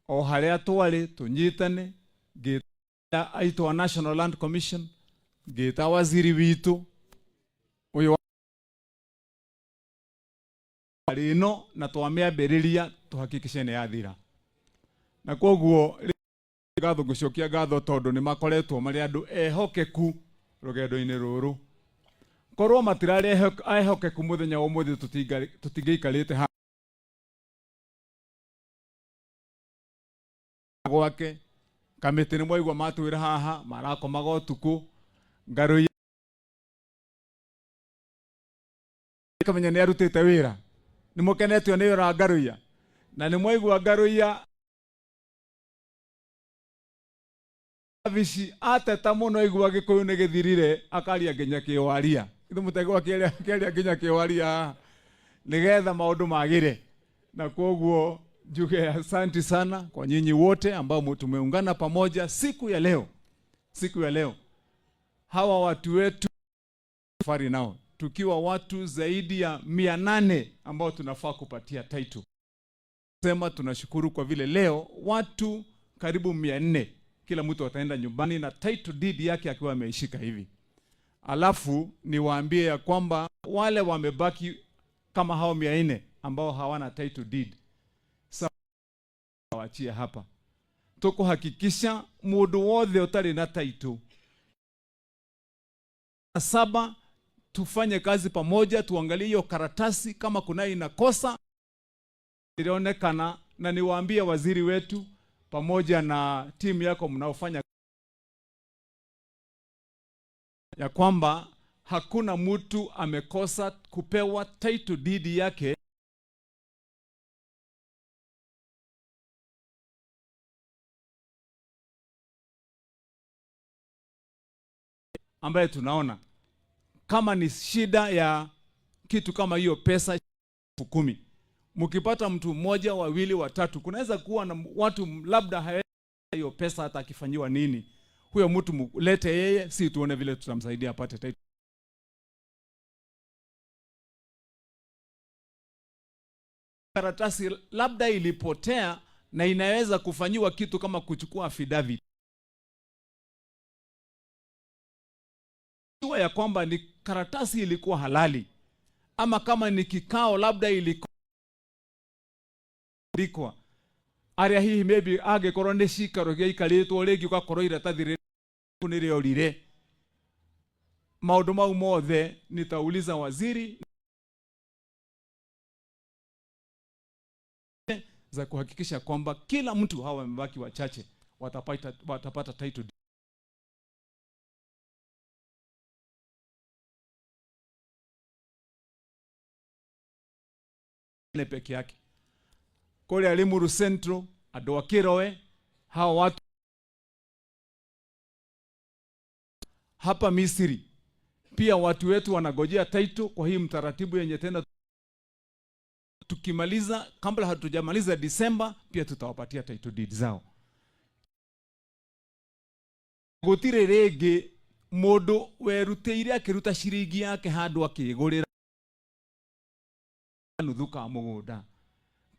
O harĩa twarĩ tũnyitane, ngĩta aitũ a National Land Commission, ngĩta waziri witũ ũyũ ĩno, na twamĩambĩrĩria tũhakikishe nĩ yathira. Na koguo ngatho, ngũcokia ngatho tondũ nĩ makoretwo marĩ andũ ehokeku rũgendo-inĩ rũrũ. Korwo matirarĩ ehokeku, mũthenya wa ũmũthĩ tũtingĩikarĩte haha gwake. Kamĩtĩ nĩ mwaigua matwĩra haha marakomaga ũtukũ ngarũiya kamenya nĩ arutĩte wĩra. Nĩ mũkenetio nĩ wĩra wa Ngarũiya, na nĩ mwaigua Ngarũiya Abici ateta mũno, aigua Gĩkũyũ nĩ gĩthirire, akaria nginya kĩwaria. Ithu mũtegwa kĩaria nginya kĩwaria haha nĩgetha maũndũ magĩre. Na koguo njuge asanti sana kwa nyinyi wote ambao tumeungana pamoja siku ya leo. Siku ya leo hawa watu wetu safari nao tukiwa watu zaidi ya 800 ambao tunafaa kupatia title. Sema tunashukuru kwa vile leo watu karibu 400, kila mtu ataenda nyumbani na title deed yake akiwa ameishika hivi. Alafu niwaambie ya kwamba wale wamebaki kama hao 400 ambao hawana title deed, sasa waachie hapa, tukuhakikisha mundu wothe utari na title saba, tufanye kazi pamoja, tuangalie hiyo karatasi kama kuna inakosa ilionekana, na niwaambie waziri wetu pamoja na timu yako mnaofanya ya kwamba hakuna mtu amekosa kupewa title deed yake. Ambaye tunaona kama ni shida ya kitu kama hiyo pesa 10,000, mkipata mtu mmoja, wawili, watatu, kunaweza kuwa na watu labda hawa hiyo pesa hata akifanyiwa nini, huyo mtu mlete yeye, si tuone vile tutamsaidia apate title. Karatasi labda ilipotea na inaweza kufanyiwa kitu kama kuchukua affidavit ya kwamba ni karatasi ilikuwa halali, ama kama ni kikao labda ilikuwa aria hihi maybe angĩkorwo nĩ cikaro gĩaikarĩtwo rĩngĩ, ũgakorwo iratathi rĩu nĩ rĩorire. Maũndũ mau mothe nitauliza waziri za kuhakikisha kwamba kila mtu, hawa wamebaki wachache, watapata title peke yake. Kule Limuru Central, andũ a Kiroe, hawa watu hapa Misri pia watu wetu wanagojea title kwa hii mtaratibu yenye tena tukimaliza, kabla hatujamaliza Disemba, pia tutawapatia title deed zao. Gũtirĩ rĩngĩ mũndũ werutĩire akĩruta ciringi yake handũ akĩgũrĩra nuthu ka mũgũnda,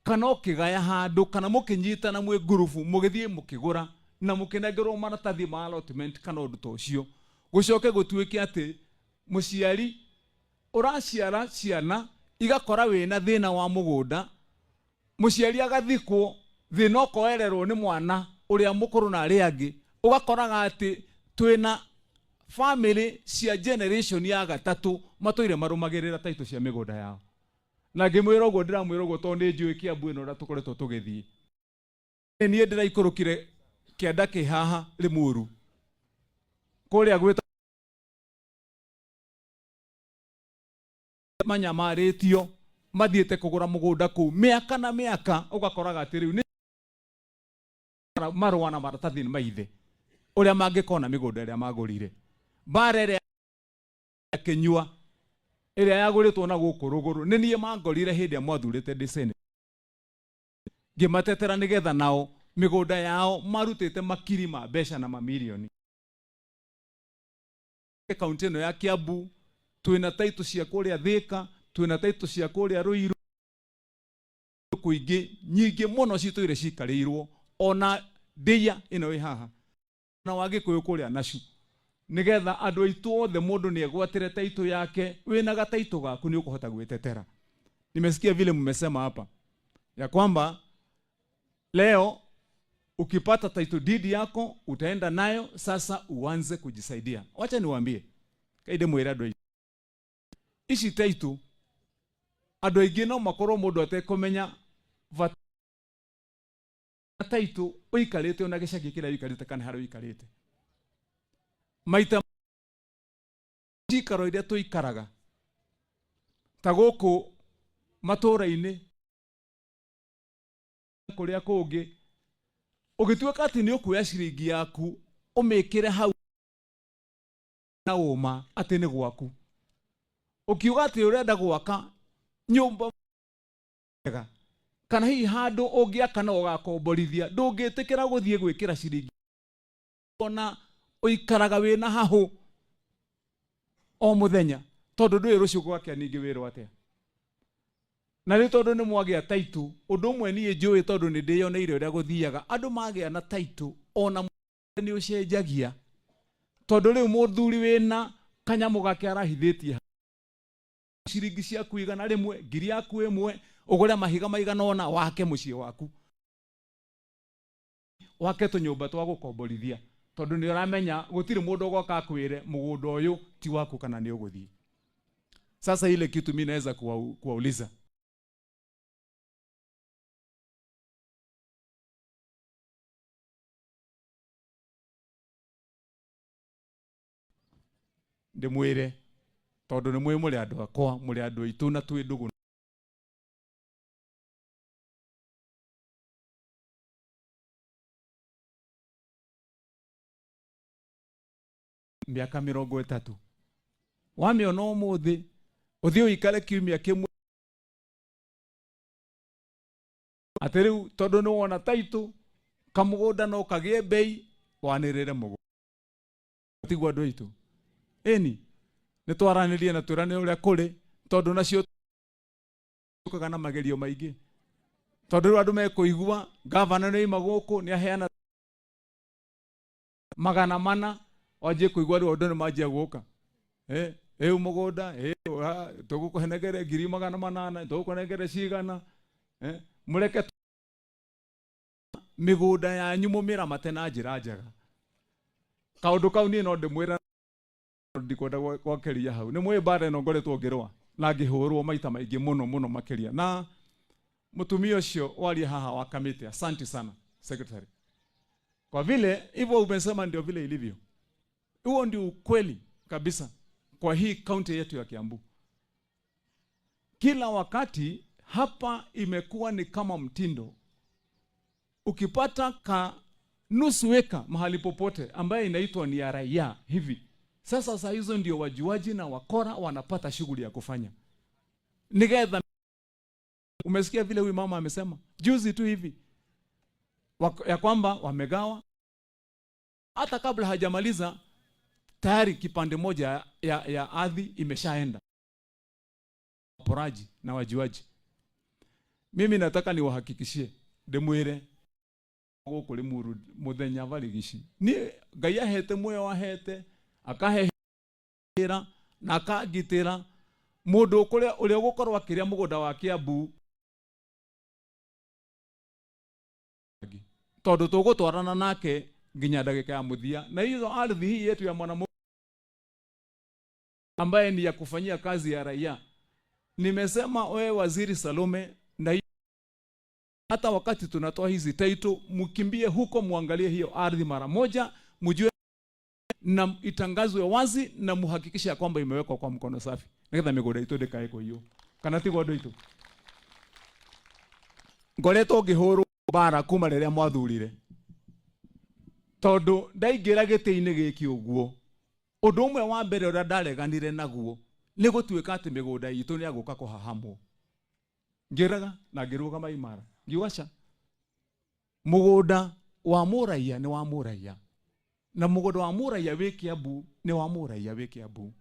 kana ũkĩgaya handũ, kana mũkĩnyitana mwĩ ngurubu mũgĩthiĩ mũkĩgũra na mũkĩnengerwo maratathi ma allotment kana ũndũ ta ũcio, gũcoke gũtuĩke atĩ mũciari ũraciara ciana igakora wĩna thĩna wa mũgũnda, mũciari agathikwo, thĩna ũkoererwo nĩ mwana ũrĩa mũkũrũ na arĩa angĩ, ũgakoraga atĩ twĩna family cia generation ya gatatũ matũire marũmagĩrĩra title cia mĩgũnda yao. Na ngĩmwĩra ũguo, ndĩramwĩra ũguo tondũ nĩ njũĩ Kiambu ĩno ũrĩa tũkoretwo tũgĩthiĩ. Niĩ ndĩraikũrũkire kĩanda kĩ haha Limuru kũrĩa gwĩta manyamarĩtio mathiĩte kũgũra mũgũnda kũu mĩaka na mĩaka, ũgakoraga atĩ rĩu nĩ marũa na maratathi nĩ maithe ũrĩa mangĩkona mĩgũnda ĩrĩa magũrire. Mbara ĩrĩa kĩnyua ĩrĩa yagũrĩtwo na gũkũ rũgũrũ, nĩ niĩ mangorire hĩndĩ ĩrĩa mwathurĩte ndĩ senate, ngĩmatetera nĩgetha nao mĩgũnda yao marutĩte makiri ma mbeca na mamirioni. Kaunti ĩno ya Kiambu twĩna title cia kũrĩa Thika, twĩna title cia kũrĩa Ruiru, kũingĩ nyingĩ mũno citũire cikarĩirwo. Ona ndĩia ĩno ĩ haha na wa Gĩkũyũ kũrĩa nacu, nĩgetha andũ aitũ othe mũndũ nĩ egwatĩre taitũ yake. Wĩna gataitũ gaku nĩ ũkũhota gwĩtetera. Nimesikia vile mmesema hapa ya kwamba leo ukipata title deed yako utaenda nayo sasa uanze kujisaidia. Wacha niwaambie, kaide mwĩre andũ aitũ, ici taitũ andũ aingĩ no makorwo mũndũ atekũmenya bata taitũ ũikarĩte ona gĩcagi kĩrĩa ũikarĩte kana harĩa ũikarĩte. Maita cikaro iria tũikaraga ta gũkũ matũũra-inĩ kũrĩa kũngĩ, ũgĩtuĩka atĩ nĩ ũkuoya ciringi yaku ũmĩkĩre hau na ũma atĩ nĩ gwaku, ũkiuga atĩ ũrenda gwaka nyũmba njega kana hihi handũ ũngĩaka na ũgakomborithia, ndũngĩtĩkĩra gũthiĩ gwĩkĩra ciringi ona ũikaraga wĩna hahũ o mũthenya, tondũ ndũĩ rũciũ gwakĩa ningĩ wĩrwo atĩa. Na rĩu tondũ nĩ mwagĩa taitũ, ũndũ ũmwe niĩ njũĩ tondũ nĩ ndĩyoneire ũrĩa gũthiaga, andũ magĩa na taitũ ona nĩ ũcenjagia, tondũ rĩu mũthuri wĩna kanyamũ gake arahithĩtie ciringi ciaku 100, ngiri yaku ĩmwe, ũgũre mahiga maigana ũna wake mũciĩ waku, wake tũnyũmba twa gũkomborithia, tondũ nĩ ũramenya gũtirĩ mũndũ ũgoka akwĩre mũgũnda ũyũ ti waku kana nĩ ũgũthiĩ. Sasa ile kitu mimi naweza kuwauliza, ndĩmwĩre tondũ nĩ mwĩ mũrĩ andũ akwa, mũrĩ andũ aitũ na twĩ ndũgũ. Mĩaka 30 wamĩona ũmũthĩ, ũthiĩ ũikare kiumia kĩmwe atĩ rĩu tondũ nĩ wona taitũ kamũgũnda no kagĩe bei, wanĩrĩre mũgũnda. Tiguo andũ aitũ? Ĩni nĩ twaranĩrie na twĩrane ũrĩa kũrĩ, tondũ nacio tũkaga na magerio maingĩ, tondũ rĩu andũ mekũigua gavana nĩ oima gũkũ nĩ aheana 400, wanjie kũigua rĩu andũ nĩ manjia gũka, rĩu mũgũnda tũgũkũhenegere ngiri 800, tũgũkũnengere cigana, mũreke mĩgũnda yanyu mũmĩramate na njĩra njega. Kaũndũ kau niĩ no ndĩmwĩra, ndikwenda gwakĩria hau. Nĩ mwĩ mbara ĩno ngoretwo ngĩrũa na ngĩhũrwo maita maingĩ mũno mũno makĩria na mũtumia ũcio waria haha wa kamĩtĩ. Asante sana secretary, kwa vile hivyo umesema ndio vile ilivyo. Huo ndio ukweli kabisa kwa hii kaunti yetu ya Kiambu. Kila wakati hapa imekuwa ni kama mtindo, ukipata ka nusu eka mahali popote ambaye inaitwa ni ya raia hivi sasa, saa hizo ndio wajuaji na wakora wanapata shughuli ya kufanya. Nigetha umesikia vile huyu mama amesema juzi tu hivi ya kwamba wamegawa, hata kabla hajamaliza tayari kipande moja ya ardhi imeshaenda. Waporaji na wajuaji, mimi nataka niwahakikishie ndimwire gũkũ Limuru mũthenya barigici ni Ngai ahete muoyo, ahete akahe wĩra na akangitĩra mũndũ kũrĩa ũrĩa ũgũkorwo akĩrĩa mũgũnda wa Kiambu, tondũ tũgũtwarana nake nginya ndagĩka ya mũthia. Na hizo ardhi hii yetu ya mwanamu ambaye ni ya kufanyia kazi ya raia, nimesema wewe Waziri Salome, na hata wakati tunatoa hizi title, mkimbie huko muangalie hiyo ardhi mara moja, mjue na itangazwe wazi na muhakikishe ya kwamba imewekwa kwa mkono safi, nigetha migunda itu ndikae hiyo kana tiguo andũ aitũ. Ngoretwo ngĩhũrwo mbara kuma rĩrĩa mwathurire, tondũ ndaingĩra gĩtĩ-inĩ gĩkĩ ũguo, ũndũ ũmwe wa mbere ũrĩa ndareganire naguo nĩ gũtuĩka atĩ mĩgũnda itũ nĩ agũka kũhahamwo. Ngĩraga na ngĩrũgama imara ngiuga ca, mũgũnda wa mũraiya nĩ wa mũraiya, na mũgũnda wa mũraiya wĩ Kiambu nĩ wa mũraiya wĩ Kiambu,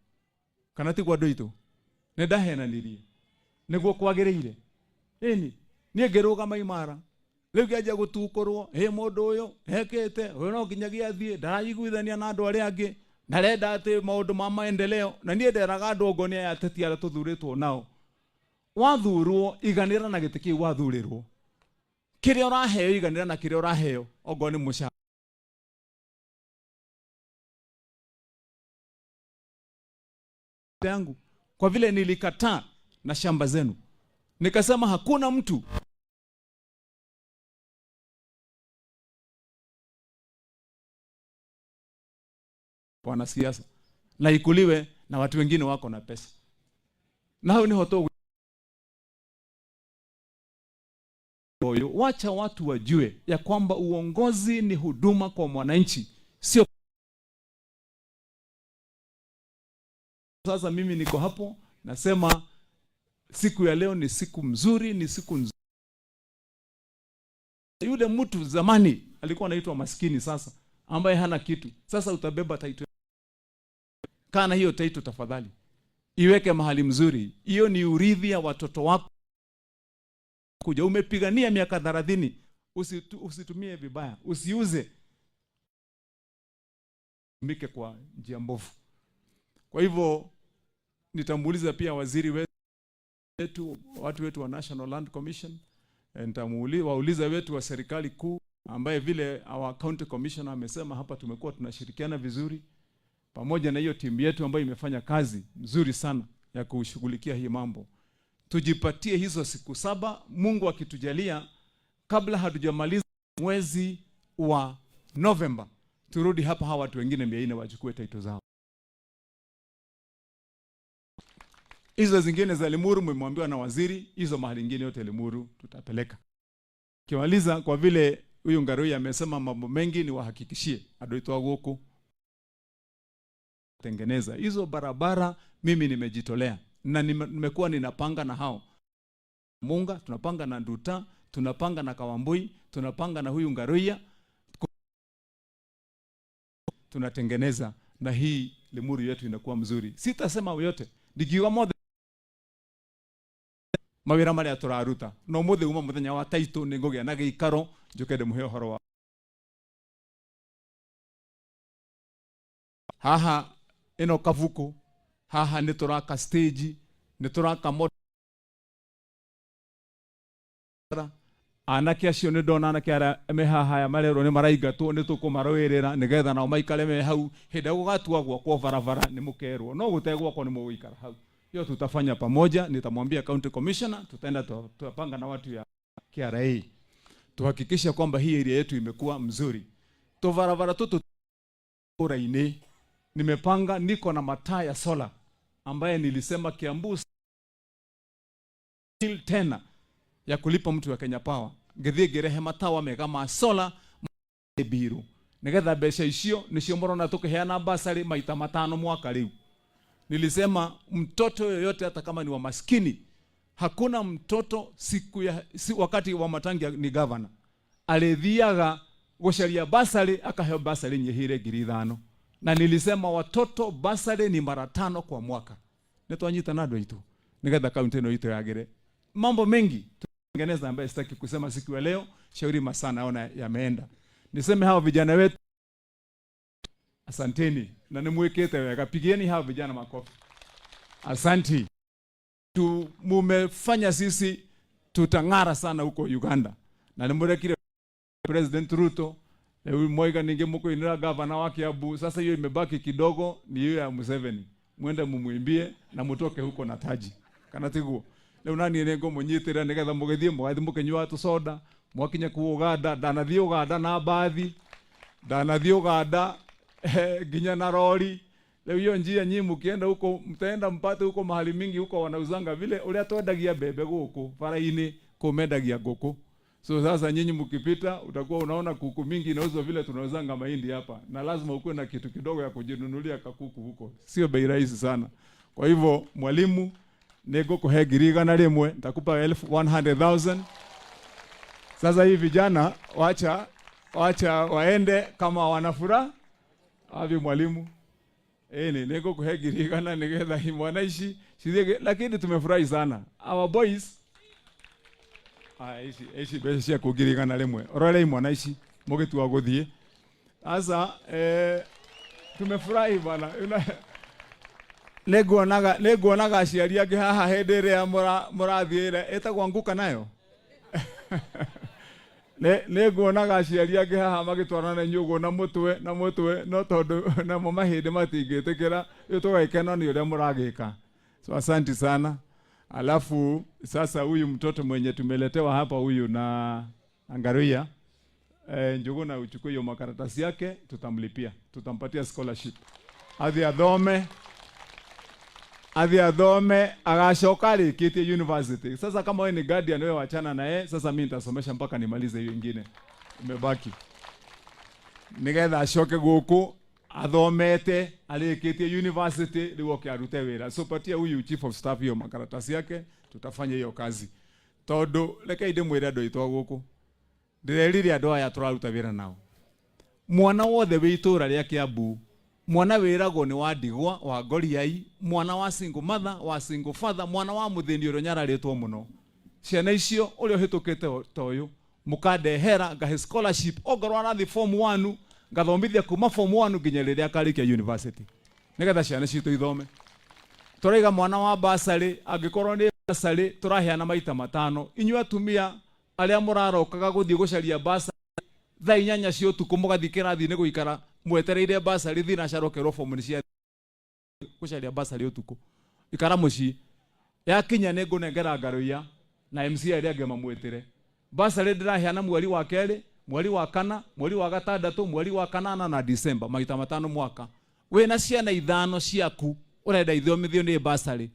kana tiguo andũ aitũ? Nĩ ndahenanirie nĩguo kwagĩrĩire. Ĩni niĩ ngĩrũgama imara. Rĩu kĩanjia gũtukũrwo, ĩ mũndũ ũyũ ekĩte ũyũ no nginyagia athiĩ, ndaraiguithania na andũ arĩa angĩ, ndarenda atĩ maũndũ ma maendeleo. Na niĩ nderaga andũ ongo nĩ aya ateti arĩa tũthurĩtwo nao, wathurwo iganĩra na gĩtĩ kĩu wathurĩrwo, kĩrĩa ũraheo iganĩra na kĩrĩa ũraheo, ongorwo nĩ mũcara yangu, kwa vile nilikataa na shamba zenu, nikasema hakuna mtu wanasiasa na ikuliwe na watu wengine wako na pesa. Na hau niho tũgũ. Wacha watu wajue ya kwamba uongozi ni huduma kwa mwananchi, sio. Sasa mimi niko hapo nasema siku ya leo ni siku mzuri, ni siku nzuri. Yule mtu zamani alikuwa anaitwa maskini, sasa ambaye hana kitu, sasa utabeba title. Kana hiyo title tafadhali, iweke mahali mzuri. Hiyo ni urithi ya watoto wako kuja. Umepigania miaka 30, usitumie vibaya, usiuze mike kwa njia mbovu. Kwa hivyo nitamuuliza pia waziri wetu, watu wetu wa National Land Commission, wauliza wetu wa serikali kuu, ambaye vile our county commissioner amesema hapa tumekuwa tunashirikiana vizuri, pamoja na hiyo timu yetu ambayo imefanya kazi nzuri sana ya kushughulikia hii mambo. Tujipatie hizo siku 7, Mungu akitujalia, kabla hatujamaliza mwezi wa Novemba, turudi hapa, hawa watu wengine 400 wachukue title zao. Hizo zingine za Limuru mmemwambiwa na waziri, hizo mahali nyingine yote Limuru tutapeleka. Kimaliza, kwa vile huyu Ngarui amesema mambo mengi, ni wahakikishie adoitwa guku tengeneza hizo barabara. Mimi nimejitolea na nimekuwa ninapanga na hao Munga, tunapanga na Nduta, tunapanga na Kawambui, tunapanga na huyu Ngaruiya, tunatengeneza na hii Limuru yetu inakuwa mzuri. Sitasema yote ndigiuga mothe mawira maria turaruta, no muthi uma muthenya wa title ningugia na giikaro njuke ndimuhe uhoro wa haha ino kabuku haha ni turaka stage, ni turaka anake acio ni ndona anake aria me haha aya marerwo ni maraingatwo, ni tukumarwirira nigetha nao maikare me hau. Hindi gugatua gwakwo barabara ni mukerwo, no gutegwakwo ni muguikara hau. Hiyo tutafanya pamoja, nitamwambia county commissioner, tutaenda tutapanga na watu ya KRA tuhakikishe kwamba hii area yetu imekuwa mzuri. Tubarabara tutu uraini nimepanga, niko na mataa ya sola ambaye nilisema Kiambu tena ya kulipa mtu wa Kenya Power, ngithie ngirehe matawa mega ma sola biru nigetha mbeca icio nicio murona tukiheana basari maita 5 mwaka riu. Nilisema mtoto yoyote hata kama ni wa maskini, hakuna mtoto siku ya, si, wakati wa Matangi ni governor alithiaga gucaria basari akaheo basari nyihire ngiri ithano, na nilisema watoto basari ni mara 5 kwa mwaka. Nitwanyita na andu aitu nigetha kaunti ino itu yagire mambo mengi tutengeneza ambaye sitaki kusema siku ya leo. Shauri masaa naona yameenda. Niseme hao vijana wetu asanteni, na nimwekete wega, pigieni hao vijana makofi. Asanti. Tu mumefanya sisi tutang'ara sana huko Uganda. Na nimurekire President Ruto, leo Moiga ninge mukuinira gavana wa Kiambu. Sasa hiyo imebaki kidogo ni hiyo ya Museveni. Mwende mumuimbie na mutoke huko na taji. Kana tiguo. Leo nani nengo munyitira nigetha mugithie mugathi mukinyua tu soda, mwakinya ku Uganda, ndanathie Uganda na bathi, ndanathie Uganda nginya na rori. Leo hiyo njia nyinyi mkienda huko mtaenda mpate huko mahali mingi huko wanauzanga vile ulia twendagia mbembe guku bara-ini, kumendagia nguku. So sasa nyinyi mkipita utakuwa unaona kuku mingi inauzwa vile tunauzanga mahindi hapa, na lazima ukuwe na kitu kidogo ya kujinunulia kakuku huko, sio bei rahisi sana. Kwa hivyo mwalimu, nĩngũkũhe ngiri igana rĩmwe, nitakupa elfu 100,000. Sasa hii vijana wacha waende kama wanafuraha. Avi mwalimu, nĩngũkũhe ngiri igana nĩgetha mwana ici cithiĩ, lakini tumefurahi sana. Our boys Aya, ici mbeca ciaku 100,000. Ororei mwana ici mũgĩtua gũthiĩ. Sasa tumefurahi bana. Nĩnguonaga aciari angĩ haha hĩndĩ ĩrĩa mũrathiĩre ĩtagwo nguka nayo. Nĩnguonaga aciari angĩ haha magĩtwarana na inyuĩ ũguo na mũtwe na mũtwe, no tondũ namo mahĩndĩ matingĩtĩkĩra, rĩu tũgagĩkena nĩ ũrĩa mũragĩka. So asanti sana. Alafu sasa huyu mtoto mwenye tumeletewa hapa huyu na Ngaruiya, Njuguna uchukue hiyo makaratasi yake, tutamlipia, tutampatia scholarship athi athome agacoka arĩkĩtie university. Sasa kama wewe ni guardian, wewe wachana na yeye. Sasa mimi nitasomesha mpaka nimalize hiyo ingine imebaki, nigetha acoke gũkũ athomete arĩkĩtie university, rĩu oke arute wĩra. So patia huyu chief of staff hiyo makaratasi yake, tutafanya hiyo kazi. Tondũ rekei ndĩmwĩre andũ aitũ a gũkũ, ndĩrerire andũ aya tũraruta wĩra nao, mwana wothe wĩ itũra rĩa Kiambu, mwana wĩragwo nĩ wa ndigwa, wa ngoriai, mwana wa single mother, wa single father, mwana wa mũthĩni ũrĩa ũnyararĩtwo mũno, ciana icio ũrĩa ũhĩtũkĩte ta ũyũ mũkandehera ngahe scholarship. Ongorwo arathiĩ form 1, ngathomithia kuma form 1 nginya rĩrĩa akarĩkia university, nĩgetha ciana citũ ithome. Tũraiga mwana wa basarĩ, angĩkorwo nĩ basarĩ tũraheana maita matano. Inyuĩ atumia arĩa mũrarokaga gũthiĩ gũcaria basarĩ thaa 8 cia ũtukũ, mũgathiĩ kĩrathi-inĩ gũikara mwetereire basarĩ, thinacara ũkerwo fomu nĩ cia gũcaria basarĩ ũtukũ, ikara mũciĩ. Yakinya nĩ ngũnengera Ngaruiya na MC arĩa angĩ mamwĩtĩre. Basarĩ ndĩraheana mweri wa kerĩ, mweri wa kana, mweri wa gatandatũ, mweri wa kanana na Disemba, maita matano mwaka. Wĩna ciana ithano ciaku ũrenda ithomithio nĩ basarĩ,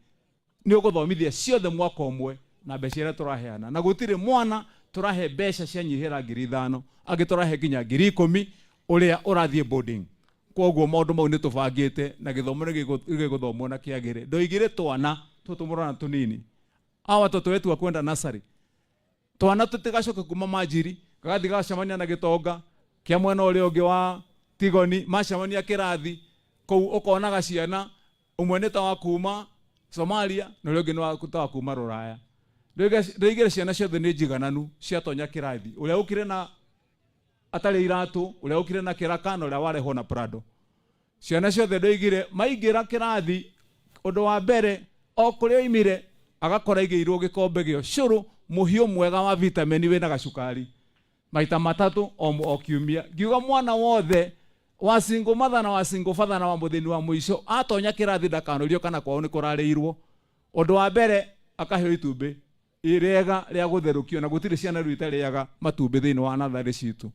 nĩ ũgũthomithia ciothe mwaka ũmwe na mbeca iria tũraheana, na gũtirĩ mwana tũrahe mbeca cianyihĩra 5,000, angĩ tũrahe nginya 10,000 ũrĩa ũrathiĩ boarding. Koguo maũndũ mau nĩ tũbangĩte na gĩthomo nĩ gĩgũthomwo na kĩagĩre. Ndoigire twana tũtũ mũrona tũnini, hawa watoto wetu wa kwenda nursery, twana tũtigacoke kuma manjiri gagathiĩ gagacemania na gĩtonga kĩa mwena ũrĩa ũngĩ wa Tigoni, macemania kĩrathi kũu ũkonaga ciana ũmwe nĩ ta wa kuma Somalia na ũrĩa ũngĩ nĩ ta wa kuma Rũraya. Ndoigire ciana ciothe nĩ njigananu ciatonya kĩrathi, ũrĩa ũkire na atarĩ iratũ, ũrĩa ũkire na kĩraka na ũrĩa warehwo na Prado, ciana ciothe ndoigire maingĩra kĩrathi, ũndũ wa mbere o kũrĩa oimire agakora igĩirwo gĩkombe gĩa ũcũrũ mũhiũ mwega wa vitamini wĩna gacukari maita matatũ o kiumia. Ngiuga mwana wothe wa single mother na wa single father na wa mũthĩni wa mũico atonya kĩrathi ndakanorio kana kwao nĩ kũrarĩirwo. Ũndũ wa mbere akaheo itumbĩ irega rĩa gũtherũkio, na gũtirĩ ciana rĩu itarĩaga matumbĩ thĩinĩ wa natharĩ citũ.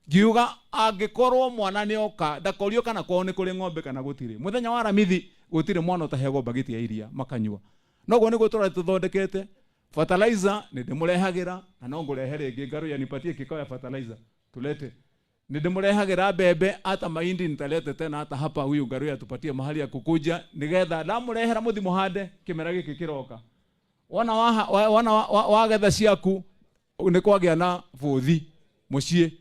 Ngiuga angĩkorwo mwana nĩ oka ndakorio kana kwao nĩ kũrĩ ng'ombe kana gũtirĩ. Mũthenya wa Aramithi gũtirĩ mwana ũtaheagwo mbagiti ya iria makanyua. Noguo nĩguo tũrathiĩ tũthondekete. Fertilizer nĩ ndĩmũrehagĩra na no ngũrehe rĩngĩ. Ngaruiya, nipatie kikao ya fertilizer tulete. Nĩ ndĩmũrehagĩra mbembe, hata mahindi nitalete tena hata hapa. Huyu Ngaruiya tupatie mahali ya kukuja nigetha ndamũrehera mũthi mũhande kĩmera gĩkĩ kĩroka. Wona wona wagetha ciaku nĩ kwagĩa na bũthi mũciĩ.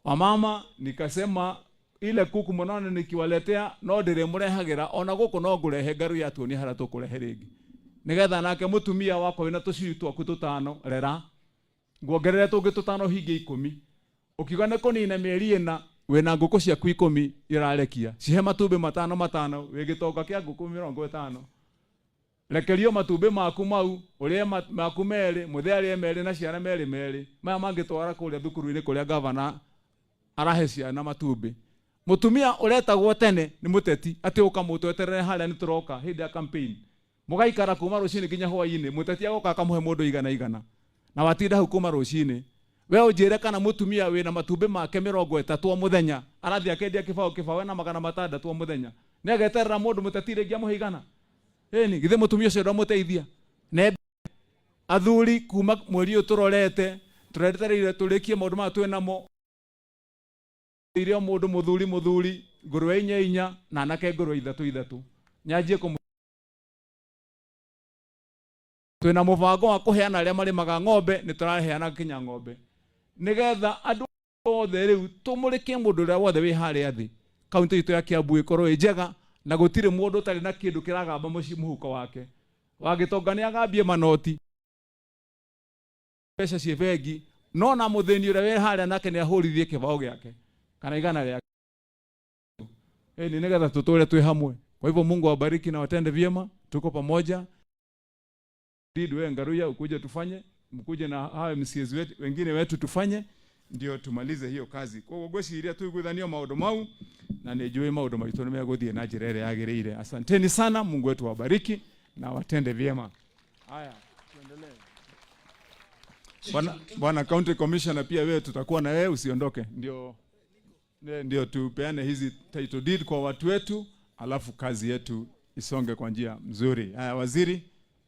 Wamama, nikasema ile kuku mũnone nikiwaletea no ndĩrĩmũrehagĩra ona gũkũ, no ngũrehe. Ngaruiya atuonie harĩa tũkũrehe rĩngĩ, nigetha nake mũtumia wakwa wĩna tũcui twaku tũtano rera, nguongerere tũngĩ tũtano hinge 10. Ũkiuga nĩ kũnina mĩeri 4 wĩna ngũkũ ciaku 10 irarekia, cihe matumbĩ matano matano, wĩ gĩtonga kĩa ngũkũ 50. Rekerio matumbĩ maku mau ũrĩe maku merĩ, mũthee arĩe merĩ na ciana merĩ merĩ, maya mangĩtwara kũrĩa thukuru-inĩ kũrĩa gavana arahe ciana matumbĩ. Mũtumia ũretagwo tene nĩ mũteti atĩ ũka mũtweterere harĩa nĩ tũroka hĩndĩ ya campaign, mũgaikara kuma rũcinĩ nginya hwainĩ, mũteti agoka akamũhe mũndũ igana igana na watinda hau kuma rũcinĩ. We ũnjĩre kana mũtumia wĩna matumbĩ make 30 o mũthenya arathiĩ akendia kĩbaũ kĩbaũ ena 600 o mũthenya nĩ ageterera mũndũ mũteti rĩngĩ amũhe igana? Ĩni githĩ mũtumia ũcio ndamũteithia? Ne athuri, kuma mweri ũyũ tũrorete tũretereire tũrĩkie maũndũ maya twĩ namo, ire o mũndũ mũthuri mũthuri ngũrwe inya inya na anake ngũrwe ithatũ ithatũ nyanjie kũmũ. Twĩna mũbango wa kũheana arĩa marĩmaga ng'ombe, nĩ tũraheana nginya ng'ombe nĩgetha andũ othe rĩu tũmũrĩke mũndũ ũrĩa wothe wĩ harĩa thĩ. Kaunti itũ ya Kiambu ĩkorwo ĩ njega na gũtirĩ mũndũ ũtarĩ na kĩndũ kĩragamba mũciĩ mũhuko wake. Wagĩtonga nĩ agambie manoti. Mbeca ciĩ bengi, no na mũthĩni ũrĩa wĩ harĩa nake nĩ ahũrithie kĩbaũ gĩake kana igana rĩake, ni nĩgetha tũtũre twĩ hamwe. Kwa hivyo Mungu awabariki na watende vyema, tuko pamoja. Wewe Ngaruya ukuje tufanye, mkuje na hawa MCAs wetu wengine wetu tufanye, ndio tumalize hiyo kazi. Koguo ngwiciria tuiguithanio maundu mau na nĩ njũĩ maundu maitũ nĩ megũthiĩ na njĩra ĩrĩa yagĩrĩire. Asanteni sana, Mungu wetu awabariki na watende vyema. Haya, tuendelee. Bwana County Commissioner, pia wewe tutakuwa na wewe, usiondoke. Ndio tupeane hizi title deed kwa watu wetu, alafu kazi yetu isonge kwa njia mzuri. Haya, waziri,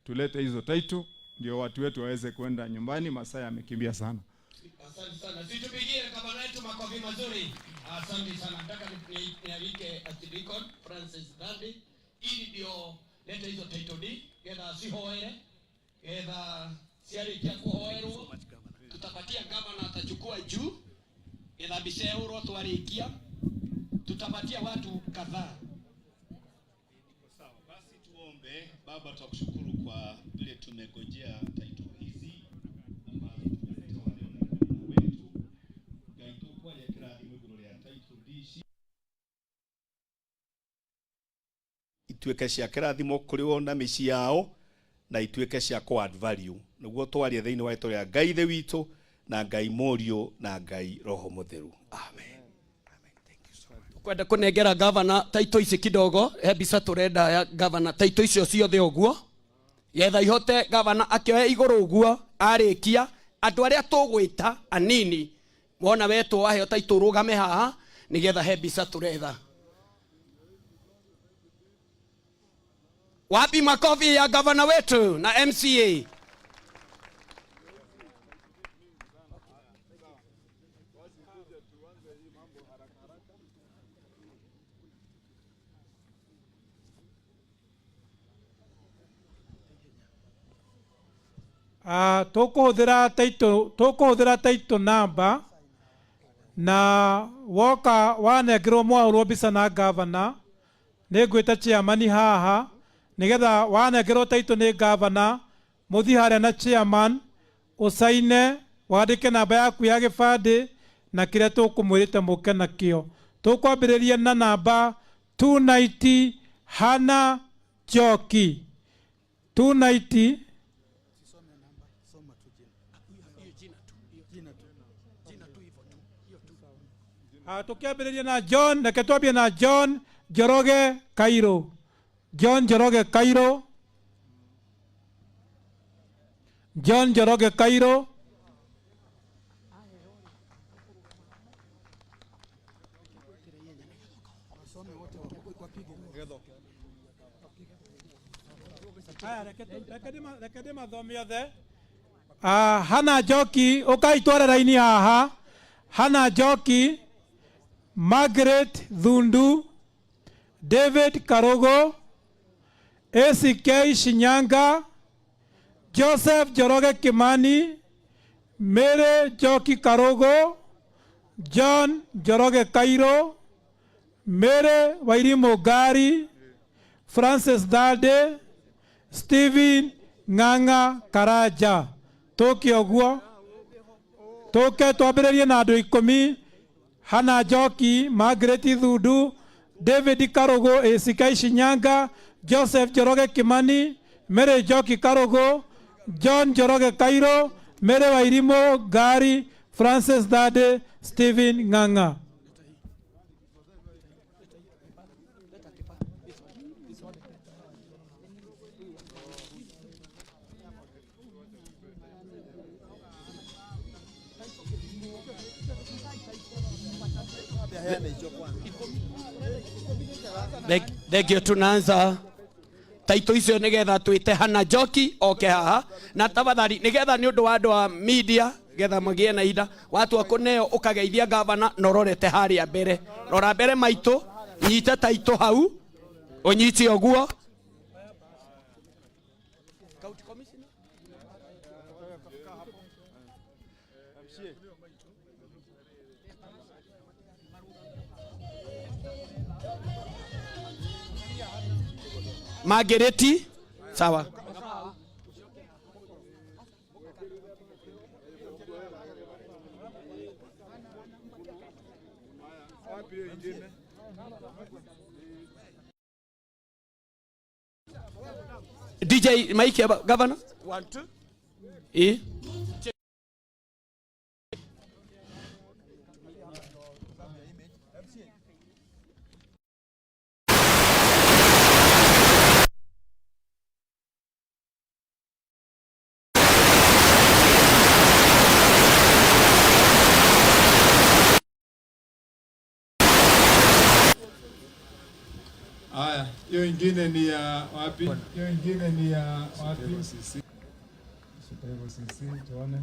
tulete hizo title ndio watu wetu waweze kwenda nyumbani, masaa yamekimbia sana. Asante sana. Situpigie gavana wetu makofi mazuri. Asante sana. Nataka nialike Archdeacon Francis Dandi ili ndio lete hizo title deed getha cihoere, getha ciarĩkia kũhoerwo tutapatia gavana atachukua juu, getha biceurwo twarĩkia tutapatia watu kadhaa. Sawa, basi tuombe. Baba, tunakushukuru kwa vile tumegojea title hizi ambazo tumeletewa leo na gavana wetu. Ngai tukwaria kĩrathimo igũrũ rĩa title deed ituĩke cia kĩrathimo kũrĩ o na mĩciĩ yao na ituĩke cia kũ add value, nĩguo twarie thĩinĩ wa rĩtwa rĩa Ngai Ithe witũ na Ngai Mũriũ na Ngai Roho Mũtheru. Amen. Kwenda kunengera gavana taito ici kidogo, he mbica turenda ya gavana taito icio ciothe ũguo getha ihote gavana akĩoya igũrũ ũguo arĩkia andũ arĩa tũgwĩta anini wona wetwo waheo taito ũrũgame haha nĩgetha he mbica turetha. Wapi makofi ya gavana wetu na MCA? Tukuhuthira title number na woka wanengerwo mwahũrwo mbica na gavana, nĩ ngwĩta chairman haha nigetha wanengerwo title nĩ gavana muthi haria na chairman usaine wandĩke namba yaku ya gĩbandĩ na kĩrĩa tũkũmwĩrĩte mũke nakĩo. Tũkwambĩrĩria na namba 290 Hana Njoki 290. Tukiambĩrĩria na John, reke twambie na John Njoroge Kairo. John Njoroge Kairo. John Njoroge Kairo. Haya, reke ndĩmathome othe. Hana Njoki, ũkai tware raini haha. Hana Njoki, Margaret Thundu, David Karogo, ACK Shinyanga, Joseph Njoroge Kimani, Mary Njoki Karogo, John Njoroge Kairo, Mary Wairimu Ngari, Francis Dade, Stephen Ng'ang'a Karanja. Tũke ũguo, tũke twambĩrĩrie na andũ 10. Hana Njoki, Margaret Thundu, David Karogo, ACK Shinyanga, Joseph Njoroge Kimani, Mary Njoki Karogo, John Njoroge Kairo, Mary Wairimu Ngari, Francis Dade, Stephen Ng'ang'a. Thengio. Tunaanza taito icio nigetha twite Hana Njoki oke haha na tafadhali nigetha ni undu wa andu a media getha magie na ida watu akuneo ukageithia gavana na urorete haria mbere, rora mbere maitu, nyita taito hau unyite uguo. County Commissioner. Margareti, sawa. Wapi hiyo ingine? DJ Mike ya governor. 1 2. Eh? Haya, hiyo ingine ni ya wapi? Hiyo ingine ni ya wapi? Shika hivyo sisi tuone.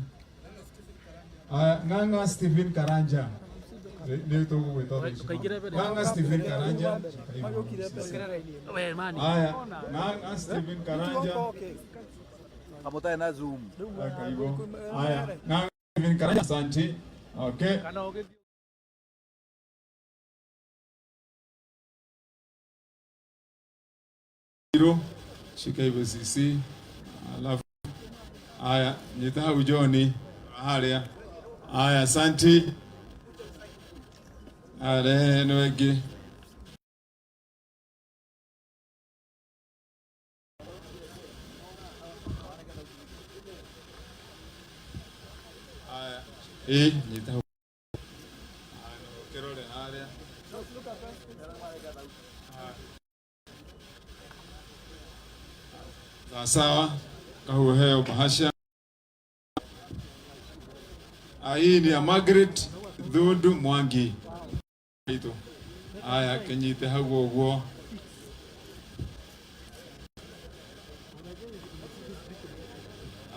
Haya, Ng'ang'a Stephen Karanja. Ndio tugwĩta Ng'ang'a Stephen Karanja. Shika hivyo sisi. Haya, Ng'ang'a Stephen Karanja. Kamutae na Zoom. Weka hivyo. Haya, Ng'ang'a Stephen Karanja, asante. Okay. Shika hivyo sisi. Alafu haya, nyita hau John haria. Haya, asanti. Are no ĩngĩ. Haya, ĩ nyita hau. Haya, kĩrore haria. Sawa sawa, kahuheo bahasha. Hii ni ya Margaret Thundu Mwangi. Itu. Aya, kinyite hau ũguo.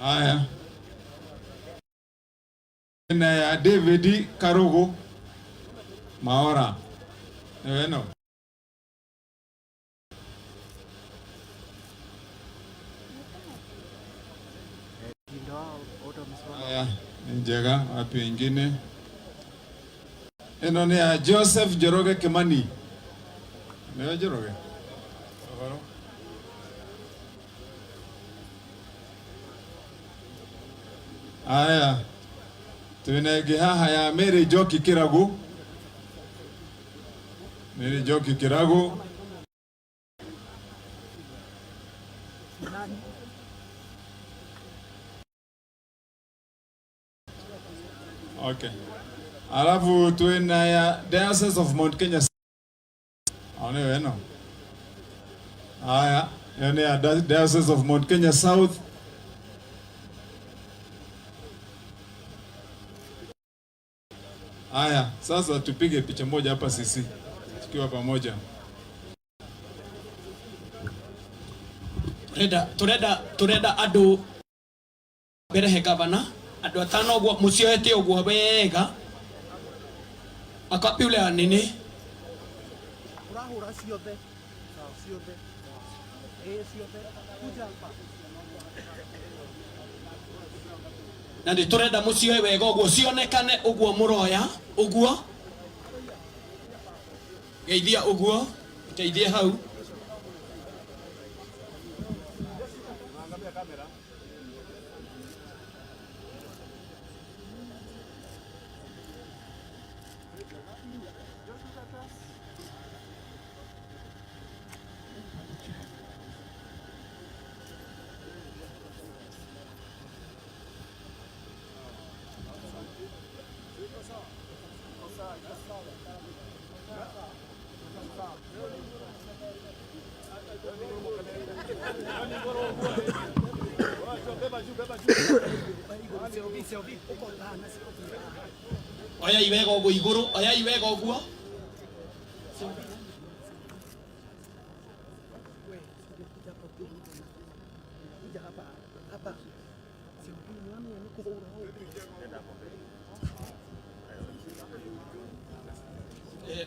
Aya. Na ya David Karugu Maora. Nĩwe ĩno. Aya, nĩ njega. Wapi wengine? Ĩno nĩ ya Joseph Njoroge Kimani. Nĩwe Njoroge? Ũhoro? Aya, twĩna ĩngĩ haha ya Mary Njoki Kĩragu. Mary Njoki Kĩragu. Okay. Alafu twĩna ya Diocese of Mount Kenya. O nĩyo ĩno. Aya, ĩyo nĩ ya Diocese of Mount Kenya South. Aya, sasa tupige picha moja hapa sisi tukiwa pamoja. Turenda andu mbere he gavana andu atano uguo mucioete uguo wega akapi ule anene Urahura ciothe. Ciothe. Ciothe. Kuja hapa. Na nĩ turenda mucioe wega uguo cionekane uguo muroya uguo geithia uguo teithie hau. Oya iwega uguo iguru, oya iwega uguo.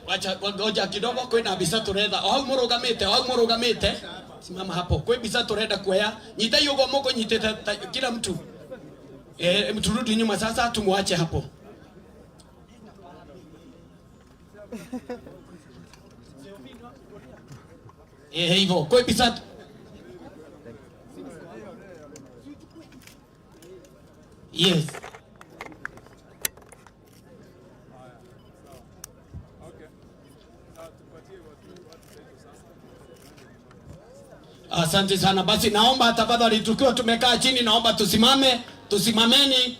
Wacha ngoja kidogo, kwina mbica turetha. O hau murugamite, o hau murugamite. Simama hapo. Kwi mbica turenda kuoya. Nyitai uguo mukunyitite kila mtu. Turudi nyuma sasa, tumwache hapo. Hivyo. Kwi mbica. Yes. Okay. Asante sana. Basi naomba tafadhali, tukiwa tumekaa chini, naomba tusimame, tusimameni.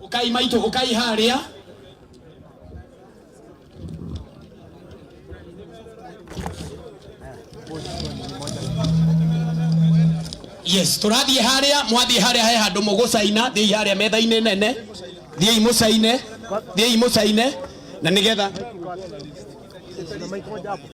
Ukai maitũ, ukai haria. Yes, tũrathiĩ harĩa, mwathiĩ harĩa he handũ mũgũcaina, thiĩi harĩa metha-inĩ nene, thiĩi mũcaine, thiĩi mũcaine, na nĩgetha Na mic moja hapo.